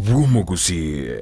bw'Omogusii.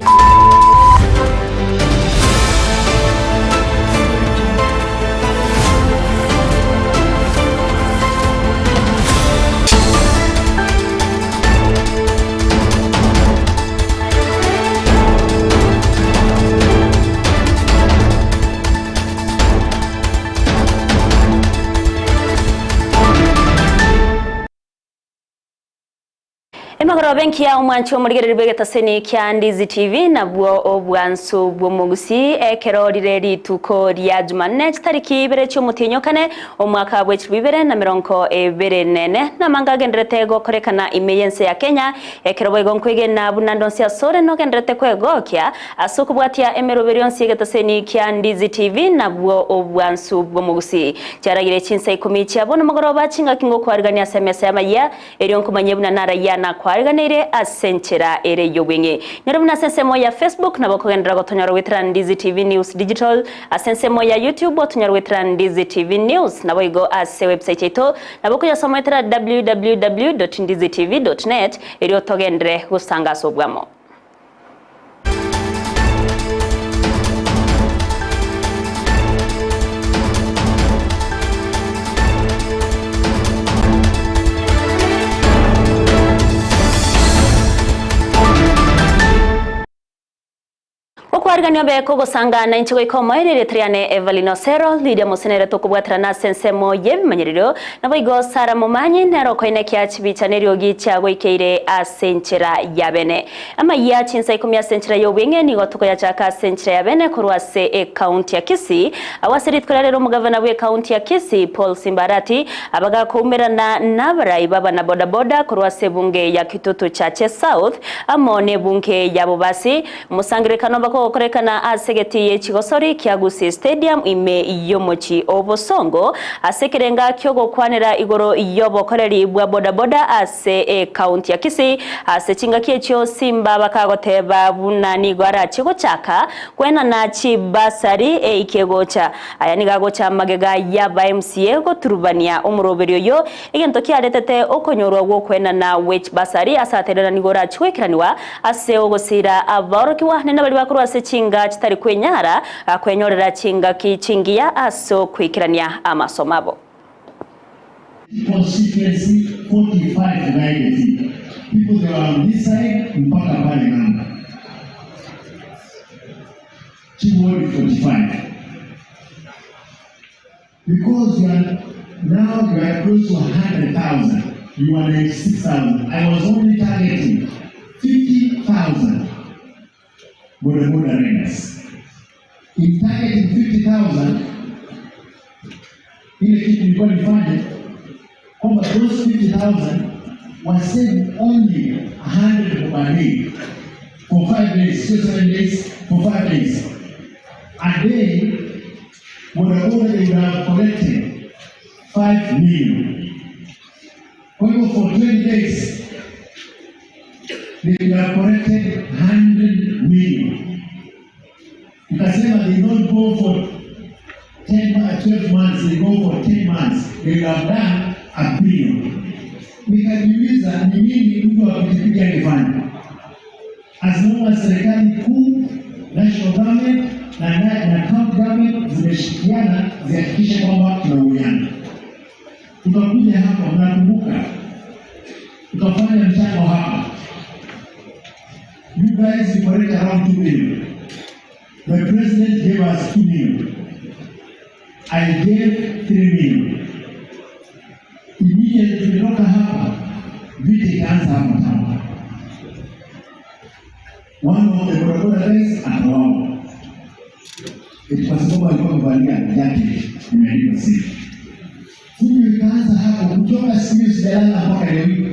Emegoroba enkiya omwanchi omorigereria bw'egetaseni kia Ndizi TV nabwo obwansu bw'omogusii ekero rire rituko ria Jumanne chitariki ibere chi'omotienyi o kane omwaka bw'echilifu ibere na merongo ebere nene namange agenderete gokorekana ime y'ense ya Kenya ekero boigo nkwegena buna ndonsi asore nogenderete kwegokia Ase okobwatia emeroberio yonsi y'egetaseni kia Ndizi TV nabwo obwansu bw'omogusii. Chiaragire chinsa ikomi chia bono mogoroba chingaki ngokwarigania ase emesa y'amayia, erio nkomanye buna narayia nakwariganeire ase enchera ere y'obweng'e. Nyore buna ase ensemo ya Facebook nabo okogenderera gotonyora goetera Ndizi TV News Digital, ase ensemo ya YouTube otonyore goetera Ndizi TV News, naboigo ase website yaito nabo okoyasoma goetera www.ndizitv.net erio togenderere gosanga ase obwamo. Okwarigania obe kogosangana inche goika omoerio erieta riane Evelyn Osero, Lydia Mosenere tokobwaterana ase ensemo y'ebimanyererio, naboigo Sarah Momanyi nere okoinekia chibicha neriogi chiagoikeire ase enchera ya bene. Amayia chinsa ikomi ase enchera y'obweng'e nigo tokoyachaka ase enchera ya bene korwa ase ekaunti ya Kisii. Agwo ase rituko ria rero omogavana bw'ekaunti ya Kisii Paul Simba Arati abagakoumerana nabarai b'abana boda boda korwa ase ebunge ya Kitutu Chache South amo nebunge ya Bobasi. Omosangererekano bakogokorekana ase egetii ye chigosori kia Gusii Stadium ime y'omochie o Bosongo ase ekerenga ki'ogokwanera igoro y'obokoreri bwa boda boda ase Ase ekaunti ya Kisii, ase chingaki echio Simba bakagoteba buna nigo arachie gochaka kwenana chibasari eike gocha. Aya nigo agocha magega y'aba MCA goturubania omoroberi oyo, egento kiaretete okonyorwa gw'okwenana gwe chibasari ase aterera nigo orachie goikeraniwa ase ogosira abaorokigwa naende baria bakorwa ase chinga chitari kwenyara kwenyorera chingaki chingiya ase okoikerania amasomo abo. Constituency 45 naegeti people they were on this side mpaka pale ng'ambo chiward 45 because you are now you are close to 100,000 you are 96,000 I was only targeting 50,000 boda boda riders in targeting 50,000 ile kitu nilikuwa nifanye kwamba those 50,000 wasave only 100 per day for 5 days, sio 7 days, for 5 days. A day bodaboda they would have collected 5 million. Kwa hivyo for 20 days they would have collected 100 million. Nikasema they don't go for 10, 12 months, they go for 10 months. They will have done a billion. Nikajiuliza ni nini mtu wa pikipiki angefanya? As long as serikali kuu, national government na, na, na county government zimeshirikiana zihakikishe kwamba tuna uwiano. Tukakuja hapa, mnakumbuka, tukafanya mchango hapa. You guys you collect around 2 million. The president gave us 2 million. I gave 3 million. Immediately tulitoka hapa, vita ikaanza hapa town. One of the bodaboda guys akauawa. Eti kwa sababu alikuwa amevalia jacket imeandikwa safe. Fujo ikaanza hapo kutoka siku hiyo sijalala mpaka leo hii.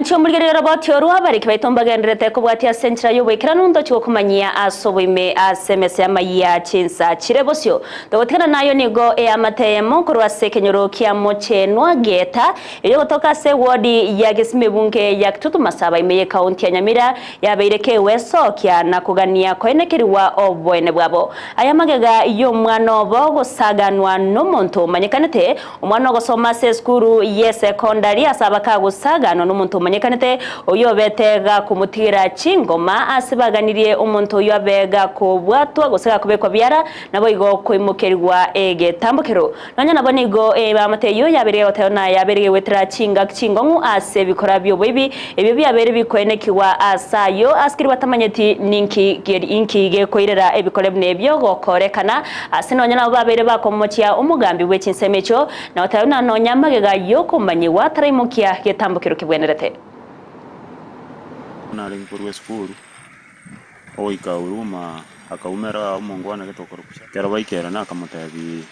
Inche omorigereria Roboti orwo abariki baito mbagendererete kobwatia ase enchera y'oboikeranu ntochie gokomanyia ase oboime ase emesa y'amayia chinsa chire bosio. Togotigana nayo nigo eamate eyemo korwa ase ekenyoro kia Mochenwa Geta erio gotoka ase ewodi ya Gesima ebunge ya Kitutu Masaba ime y'ekaunti ya Nyamira yabeire kegwesokia na kogania koenekerigwa oboene bwabo. Aya magega y'omwana obo gosaganwa nomonto omanyekanete Omwana ogosoma ase esukuru y'esekondari ase abakagosaganwa nomonto omanyekanete. omanyekanete oyio obete gakomotigera chingoma ase baganirie omonto oyio abe gakobwatwa gose gakobekwa biara naboigo koimokerigwa egetambokero. Nonya nabo nigo eamate eyio yabeire gegoteba na yabeire gegwetera chingaki chingong'u ase ebikora bi'oboibi, ebio biabeire bikoenekigwa ase ayio asikeri batamanyeti ninki inki gekoirera ebikore buna ebio gokorekana ase nonya nabo babeire bakomochia omogambi bwe chinsemo echio, na goteba buna nonya magega y'okomanyigwa taraimokia getambokero kebwenerete. Narenge korwa esukuru, ogoika Huruma akaumera omongwana gete okorokwa Shaka. Ekero baikerana akamotebia,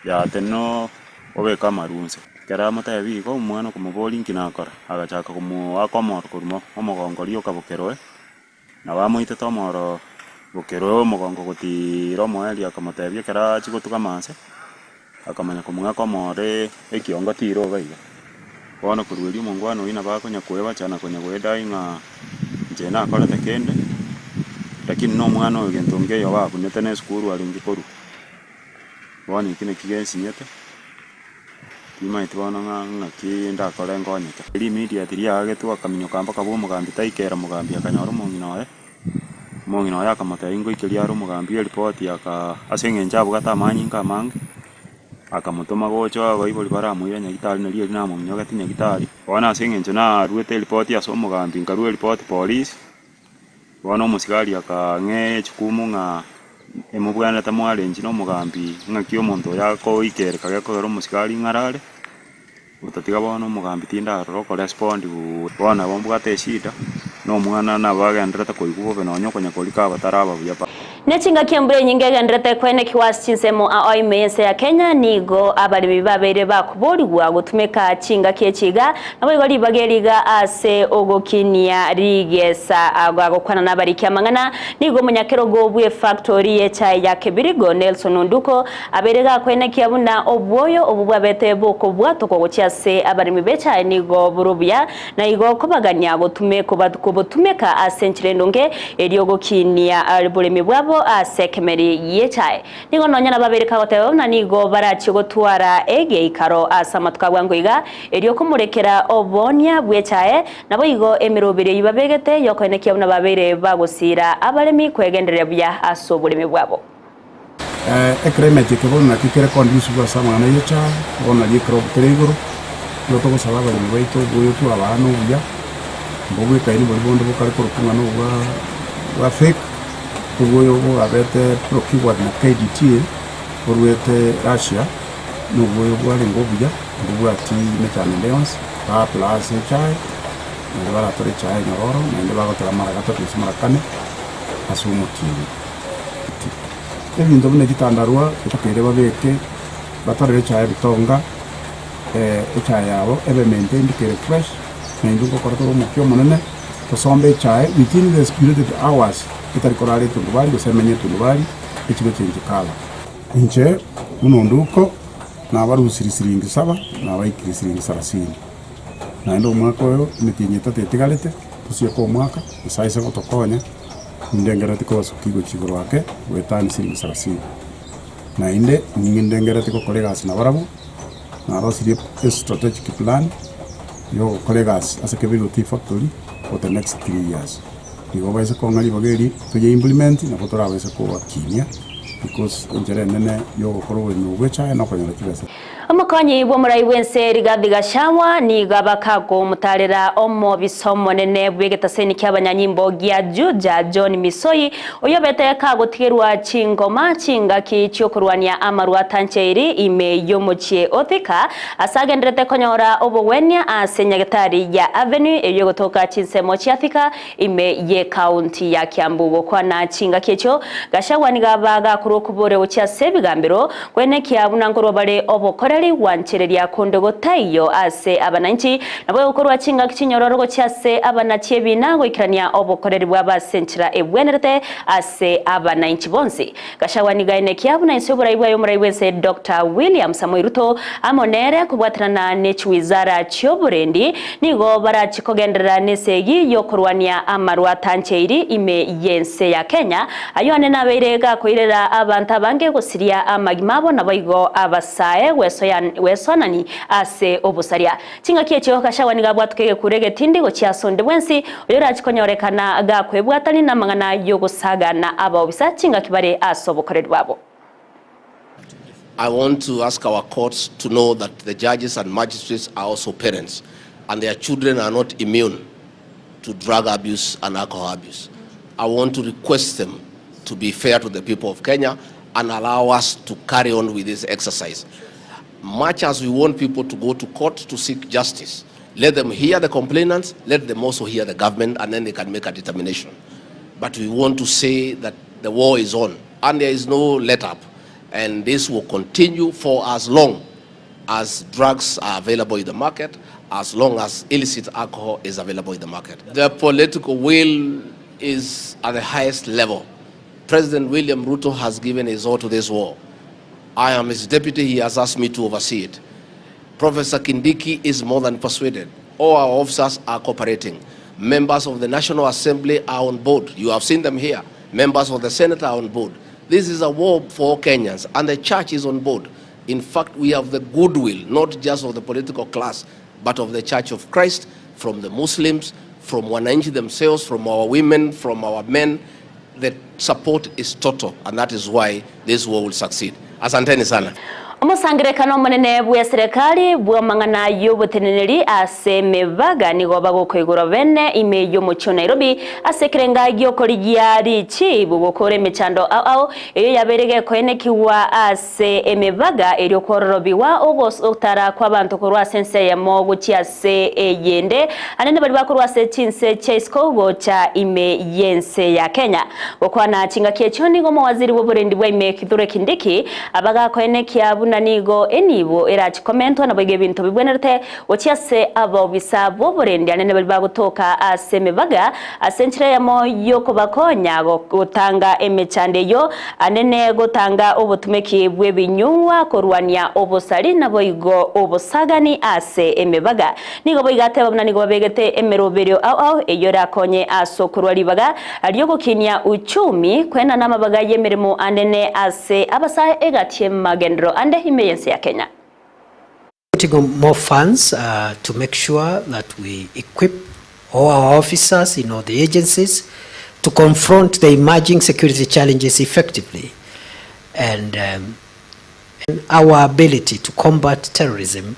Yaa tenena obeke amaru inse. Ekero amotebia igo, omwana okomoboria inki nakora, agachaka komoaka omoro korwa omogongo rioka bokeroe, nabo amoitete omoro bokeroe omogongo gotiira omoerio akamotebia ekero achia gotugama inse, akamanya komoaka omoro ekiongo tiroba iga. Bono korwa erio omongwana oyio nabo akonya koebacha na konya goedai ng'a inche nakorete kende, lakini na omwana oyo gento nkeiyo babunete na esukuru arenge korwa. Bono eki naki gensinyete, timanyeti bono ng'a ng'aki ndakore nkonyeke. Erio immediately riaagetwe akaminyoka mpaka bwa omogambi taikera omogambi akanyora omong'ina oye, omong'ina oye akamotebia ngoikeria are omogambi eripoti aka ase eng'encho abwate amanyinga amange, akamotoma gocha abaibori baramoira nyagetari nario erio namominyogeti nyagetari. Bono ase eng'encho naruete eripoti ase omogambi nkarua eripoti polisi, Bono omosigari akang'ea echukumu ng'a emobwenerete mwarenchi na omogambi ng'aki omonto oyo akoikereka gekogera omosigari ng'arare, otatiga bono omogambi tindarora okorespond buya. Bono nabo mbwate eshida, na omwana nabo agenderete koigwa bobe nonya okonya korika abataraba buya pa. Ne chingaki embura enyinge egenderete koenekigwa ase chinsemo ao ime y'ense ya Kenya, nigo abaremi babeire bakoborigwa gotumeka chingaki echi iga, naboigo ribaga eri iga ase ogokinia rigesa. Agokwana nabariki amang'ana, nigo omonyakerogo bw'efactori y'echae ya Kebirigo, Nelson Onduko, abeire gakoenekia buna obwoyo obwo bwabete bokobwatokwa gochia ase abaremi b'echae nigo bore obuya, Na igo kobagania kobotumeka ase enchera endonge, erio gokinia oboremi bwabo ase ekemeri gi'echae. Nigo nonya nababere kagoteba buna nigo barachie gotwara egeikaro ase amatuko a bwango iga, erio komorekera oboonia bw'echae, naboigo emeroberi eyio babegete y'okoenekia buna babeire bagosiira abaremi kwegendereria buya ase oboremi bwabo. Eclimate eke bono naki kere conducive ase amang'ana ya echae, bono nario ekerogo kere igoro, nigo togosaba abaremi baito oboyo twabaa na obuya, mbobwekaini boria bonde bokare korokwa ng'a nobwa bwa fake, oboyo bwabete procured na KDT borwete Russia, na oboyo bwarenge obuya, mbobwati mechando ende yonsi, ba apply ase echae, naende baratore echae enyororo, naende bagotora mara gatato gose mara kane ase omotienyi. Ebinto buna echitandarua bitakeire babeke, batorere echae ebitonga, echae yabo ebe maintained kere fresh, na intwe ngokora tore omokia omonene, tosombe echae within the stipulated hours etari korara etundubari gose emenye etundubari, echi gochengi colour. Inche buna onduko, nabarusirie siringi saba, nabaikirie siringi sarasini. Naende omwaka oyo emetienyi etato etigarete, tosieke omwaka, Nyasae aise gotokonya. Nindengerereti kobasukia gochia igoro ake goetania siringi sarasini. Naende nindengerereti gokora egasi nabarabwo, narosirie estrategic plan yogokora egasi ase Kebirigo Tea Factory for the next 3 years. Igo baise kong'a ribaga eri toye implement nabo torabaise kobakinia because enchera enene yogokora oboremi obo bwa echae nokonyora chibesa. Omokonyi bw'omorai bw'ense Rigathi Gachagua nigo abakagomotaarera omobisa omonene bw'egetaseni ki'abanyanyimbo gia Juja John Misoi oyio obete kagotigerwa chingoma chingaki chi'okorwania amarwa atancheiri ime y'omochie o Thika ase agenderete konyora obogwenia ase nyagetari ya Avenue eyio egotoka chinsemo chia Thika ime y'ekaunti ya Kiambu. Gokwana chingaki echio, Gachagua nigo aba gakorwa okobore gochia ase ebigambero, kwenekia buna nkorwa bare obokoreri gwanchereria konde gotaiyo ase abananchi, naboigo korwa chingaki chinyororo gochia ase abanachi ebiina goikerania obokoreri bwabo ase enchera ebwenerete ase abananchi bonsi. Gachagua nigo aenekia buna inse y'oborai bwaye omorai bw'ense Doctor William Samoei Ruto amo nere kobwatanana ne chiwizara chi'oborendi nigo barachi kogenderera nesegi y'okorwania amarwa atancheiri ime y'ense ya Kenya ayio ane nabeire gakoirera abanto abange gosiria amagima abo naboigo abasae gwesoya. gwesoanani ase obosaria. Chingaki echio Gachagua nigo abwatoka egekuro egetindi gochia ase onde bwensi oyorachie konyorekana gakwebwatania namang'ana y'ogosaga na abaobisa chingaki bare ase obokoreri bwabo. I want to ask our courts to know that the judges and magistrates are also parents and their children are not immune to drug abuse and alcohol abuse. I want to request them to be fair to the people of Kenya and allow us to carry on with this exercise. Much as we want people to go to court to seek justice, let them hear the complainants, let them also hear the government, and then they can make a determination. But we want to say that the war is on and there is no let up. And this will continue for as long as drugs are available in the market, as long as illicit alcohol is available in the market. The political will is at the highest level. President William Ruto has given his all to this war. I am his deputy. He has asked me to oversee it. Professor Kindiki is more than persuaded. All our officers are cooperating. Members of the National Assembly are on board. You have seen them here. Members of the Senate are on board. This is a war for Kenyans, and the church is on board. In fact, we have the goodwill, not just of the political class, but of the Church of Christ, from the Muslims, from wananchi themselves, from our women, from our men. The support is total, and that is why this war will succeed. Asanteni sana. Omosangererekano omonene bw'eserekari bw'amang'ana y'oboteneneri ase emebaga nigo bagokoigorwa bene ime y'omochie o Nairobi ase ekerenga gi'okorigia richibu gokora emechando ao ao eyio yabeire gekoenekigwa ase emebaga erio kwororobigwa ogotara kw'abanto korwa ase ense eyemo gochia ase eyende anene baria bakorwa ase chinse chia isiko gocha ime y'ense ya Kenya. Gokwana chingaki echio nigo omowaziri bw'oborendi bwa ime Kithure Kindiki abagakoenekia buna nigo enibo erachi komentwa naboigo ebinto bibwenerete gochia ase abaobisa b'oborendi anene baria bagotoka ase emebaga ase enchera eyemo y'okobakonya gotanga emechando eyio anene gotanga obotumeki bw'ebinyugwa korwania obosari naboigo obosagani ase emebaga. Nigo boigo ateba buna nigo babegete emeroberio ao ao eyio erakonye ase okorua ribaga riogokinia uchumi, koenana amabaga y'emeremo anene ase abasae egati y'amagenderero ande ime y'ense ya Kenya. Putting on more funds to make sure that we equip all our officers in all the agencies to confront the emerging security challenges effectively and um, our ability to combat terrorism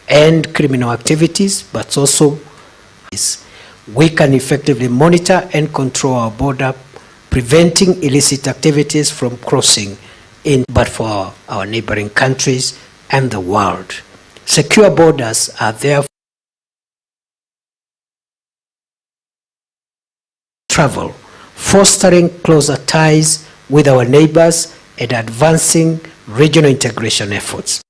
and criminal activities, but also we can effectively monitor and control our border, preventing illicit activities from crossing in, but for our neighboring countries and the world. Secure borders are therefore travel, fostering closer ties with our neighbors and advancing regional integration efforts.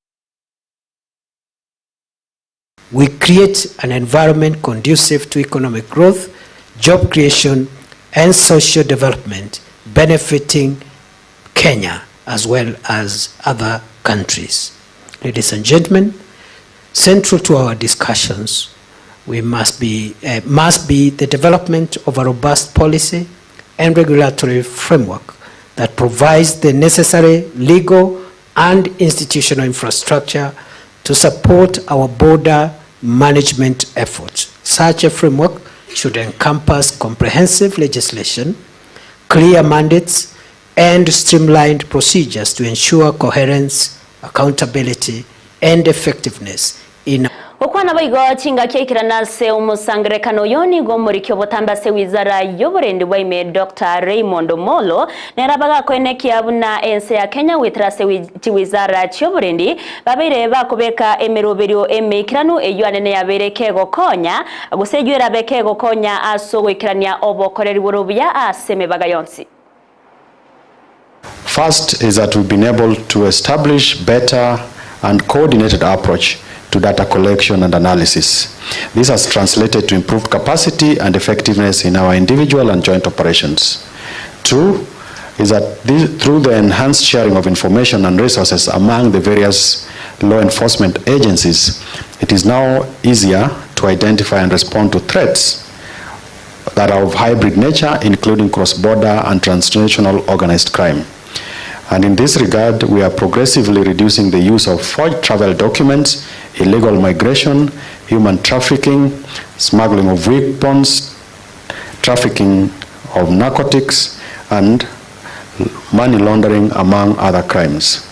We create an environment conducive to economic growth, job creation, and social development, benefiting Kenya as well as other countries. Ladies and gentlemen, central to our discussions we must be, uh, must be the development of a robust policy and regulatory framework that provides the necessary legal and institutional infrastructure to support our border management efforts. Such a framework should encompass comprehensive legislation, clear mandates, and streamlined procedures to ensure coherence, accountability, and effectiveness in Gokwana boigo chingaki aikerana ase omosangerekano oyo nigo omoriki obotambe ase wizara y'oborendi bwa ime Doctor Raymond Omollo nere abagakoenekia buna ense ya Kenya goetera ase chiwizara chi'oborendi babeire bakobeka emeroberio emeikeranu eyio anene yabeire kegokonya gose eyio erabe kegokonya ase ogoikerania obokoreri bore obuya ase emebaga yonsi. First is that we've been able to establish better and coordinated approach to data collection and analysis. This has translated to improved capacity and effectiveness in our individual and joint operations. Two is that this, through the enhanced sharing of information and resources among the various law enforcement agencies, it is now easier to identify and respond to threats that are of hybrid nature, including cross-border and transnational organized crime. And in this regard, we are progressively reducing the use of forged travel documents, illegal migration, human trafficking, smuggling of weapons, trafficking of narcotics, and money laundering, among other crimes.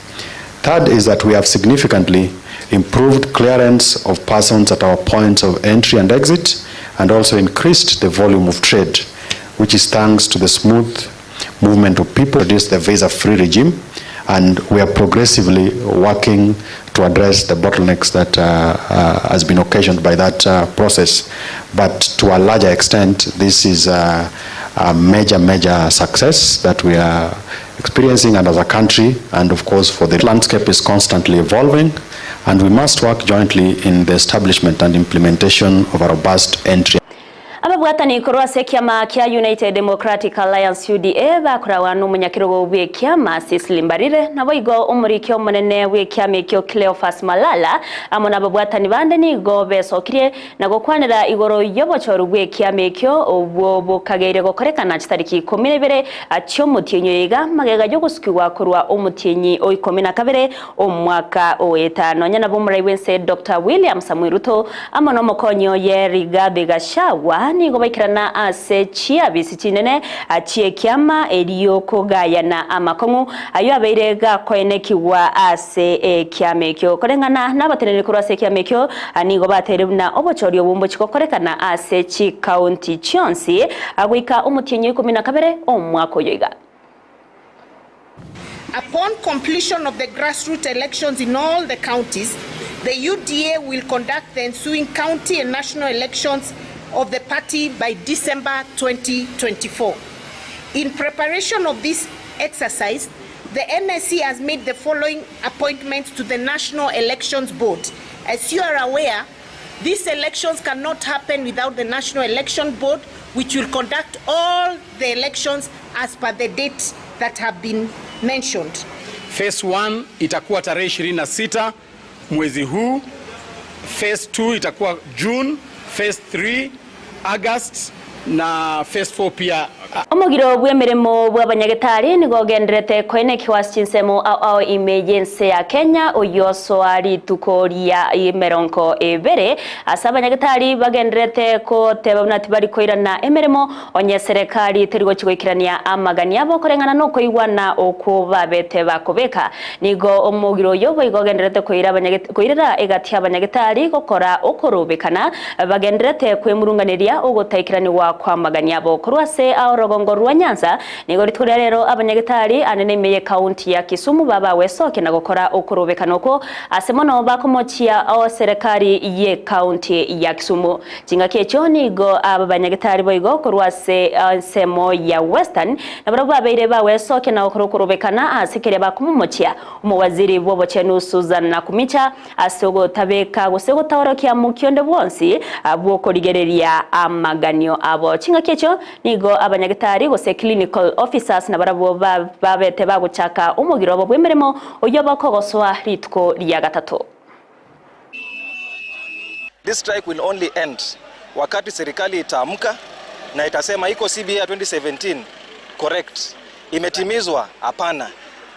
Third is that we have significantly improved clearance of persons at our points of entry and exit, and also increased the volume of trade, which is thanks to the smooth movement of people, reduce the visa-free regime, and we are progressively working to address the bottlenecks that has been occasioned by that process. But to a larger extent, this is a major, major success that we are experiencing and as a country, and of course for the landscape is constantly evolving, and we must work jointly in the establishment and implementation of a robust entry. Ababwatani korwa ase ekiama kia United Democratic Alliance, UDA, bakorawa nomonyakerogo bw'ekiama Cecily Mbarire, naboigo omoriki omonene bw'ekiama ekio Cleophas Malala amo nababwatani bande nigo besokirie na gokwanera igoro y'obochoru bw'ekiama ekio obwo bokageire gokorekana chitariki 12 chi'omotienyi iga magega y'ogosukigwa korwa omotienyi o 12 omwaka o etano. Nonya nabo omorai bwense Dr. William Samoei Ruto amo nomokonyi oye Rigathi Gachagua nigo baikirana ase chiabisi chinene chiekiama erio kogayana amakong'u ayo abeire gakoenekigwa ase ekiama ekio. Koreng'ana nabateneneri korwa ase ekiama ekio nigo bateire buna obochori obwo mbochikokorekana ase chikaunti chionsi goika omotienyi 12 omwaka oyo iga. Upon completion of the grassroots elections in all the counties, the UDA will conduct the ensuing county and national elections of the party by December 2024. In preparation of this exercise, the NSC has made the following appointments to the National Elections Board. As you are aware, these elections cannot happen without the National Election Board, which will conduct all the elections as per the dates that have been mentioned. Phase 1 itakuwa tarehe 26 mwezi huu, phase 2 itakuwa June, phase 3 August na phase 4 pia. Omogiro bw'emeremo bw'abanyagetari nigo ogenderete koenekiwa chinsemo ao ao ime y'ense ya Kenya oyosoa rituko ria 20 ase abanyagetari bagenderete koteba buna tibari koirana emeremo onye serikali teri gochigoikirania amagani abo koreng'ana nokoigwana okwo babete bakobeka. Nigo omogiro oyo boigo ogenderete koira koirera egati abanyagetari gokora okorobekana bagenderete kwemurunganeria ogotaikiraniwa kwa magani abo korwa ase aorogongo rwa Nyanza. Nigo rituko ria rero abanyagetari anene ime ye kaunti ya Kisumu baba wesoke na gokora okorobekana oko ase mono bakomochia o serikali ye kaunti ya Kisumu. Chingaki echo nigo aba banyagetari boigo korwa ase ensemo ya Western nabarabwo babeire bawesoke na gokora okorobekana ase keria bakomomochia omowaziri bw'obochenu Susan Nakhumicha ase ogotabeka gose gotaorokia mukionde bwonsi bwokorigereria amaganio abo. Chingaki echo nigo abanyagetari gose clinical officers nabarabwo babete bagochaka omogiro obo bw'emeremo oyo bakogosoa rituko ria gatato. This strike will only end wakati serikali itaamka na itasema iko CBA ya 2017 correct, imetimizwa? Hapana.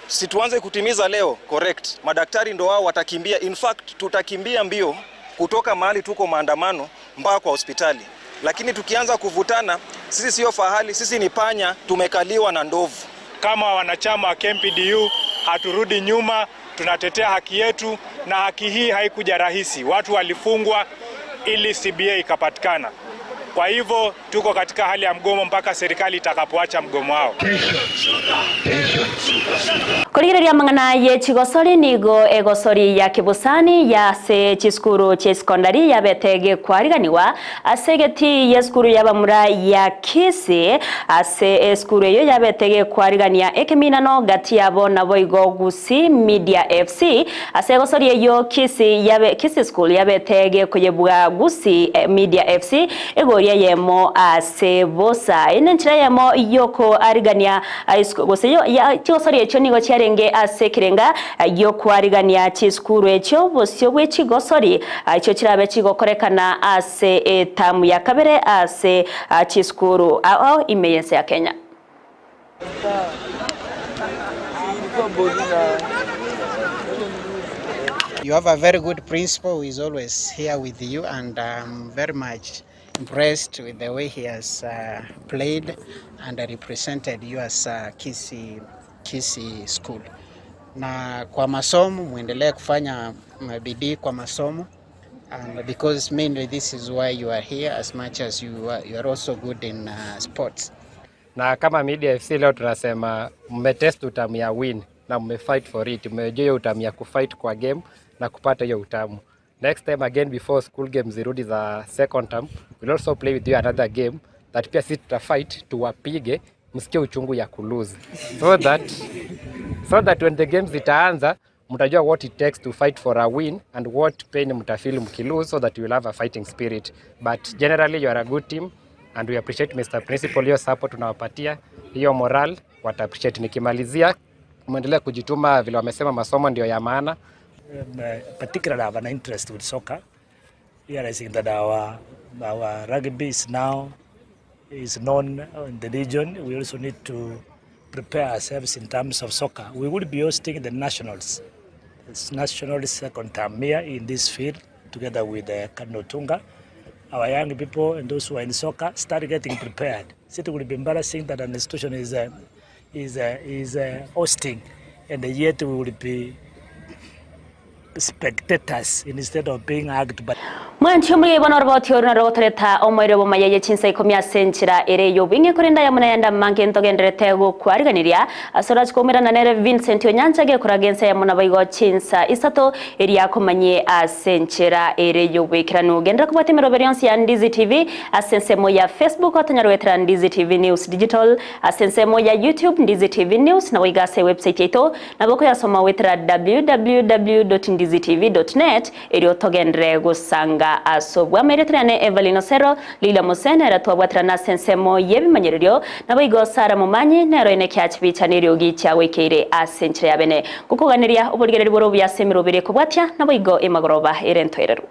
Si tuanze kutimiza leo? Correct. Madaktari ndo wao watakimbia. In fact tutakimbia mbio kutoka mahali tuko maandamano mpaka kwa hospitali. Lakini tukianza kuvutana, sisi sio fahali, sisi ni panya tumekaliwa na ndovu. Kama wanachama wa KMPDU haturudi nyuma, tunatetea haki yetu, na haki hii haikuja rahisi. Watu walifungwa ili CBA ikapatikana. Kwa hivyo tuko katika hali ya mgomo mpaka serikali itakapoacha mgomo wao. Korigereria mang'ana ye chigosori nigo egosori ya kibusani ya se chisukuru che secondary yabete gekwariganiwa ase geti ye sukuru yabamura ya Kisii ase esukuru eyo yabete gekwarigania ekeminano gati yabo nabo igo Gusii Media FC ase egosori eyo Kisii yabe Kisii School yabete gekoyebwa Gusii Media FC egoria yemo ase bosa ene nchira yemo yoko arigania gose yo chigosori echo nigo chiarenge ase kirenga yokwarigania chisukuru echo bosio bwe chigosori icho chirabe chigokorekana ase etamu ya kabere ase chisukuru ao ime yense ya Kenya. You have a very good principal who is always here with you, and I'm very much impressed with the way he has played and represented you as Kisii, Kisii School. Na kwa masomo muendelee kufanya bidii kwa masomo and because mainly this is why you are here as much as you are also good in sports. Na kama Media FC leo tunasema mmetest utamu ya win na mmefight for it. Mmejua hiyo utamu ya kufight kwa game na kupata hiyo utamu. Next time again before school games zirudi za second term, we'll also play with you another game that pia sisi tutafight tuwapige, msikie uchungu ya kulose so that when the games zitaanza mtajua what it takes to fight for a win and what pain mtafeel mkilose, so that you will have a fighting spirit. But generally you are a good team and we appreciate Mr. Principal, hiyo support tunawapatia, hiyo moral wata appreciate. Nikimalizia, muendelee kujituma vile wamesema, masomo ndio ya maana. Particularly have an interest with soccer, realizing that our rugby is now is known in the region. We also need to prepare ourselves in terms of soccer. We will be hosting the nationals, it's national second term here in this field, together with Cardinal Otunga. Our young people and those who are in soccer start getting prepared. It will be embarrassing that an institution is hosting, and yet we will be spectators instead of being hugged by Mwanchi omuri bono oroboti oru narogotoreta omoire bomayeye chinsa 10 ase enchera ere yobwing'e korenda yamuna yanda mange ntogenderete gokwariganiria ase orachi koumerana nere Vincent Onyancha gekoraga ense yamuna baigo chinsa 3 eria akomanye ase enchera ere yobwekeranu. Gendera kobwata emeroberi yonsi ya Ndizi TV ase ensemo ya Facebook otonyara goetera Ndizi TV News Digital, ase ensemo ya YouTube Ndizi TV News, nabo iga ase website yaito nabo koyasoma wetera www.ndizitv.net erio togendere gosanga aso bwamaire. Turiane Evelyn Osero, Lila Mosene era twabwatira nase ensemo y'ebimanyererio, nabo igo Sara Momanyi nero ene kiachibicha nerio gicha wekeire ase enchera ya bene gukuganiria oborigereri boro buya ase emerobere kobwatia nabo igo emagoroba ere ntoereru.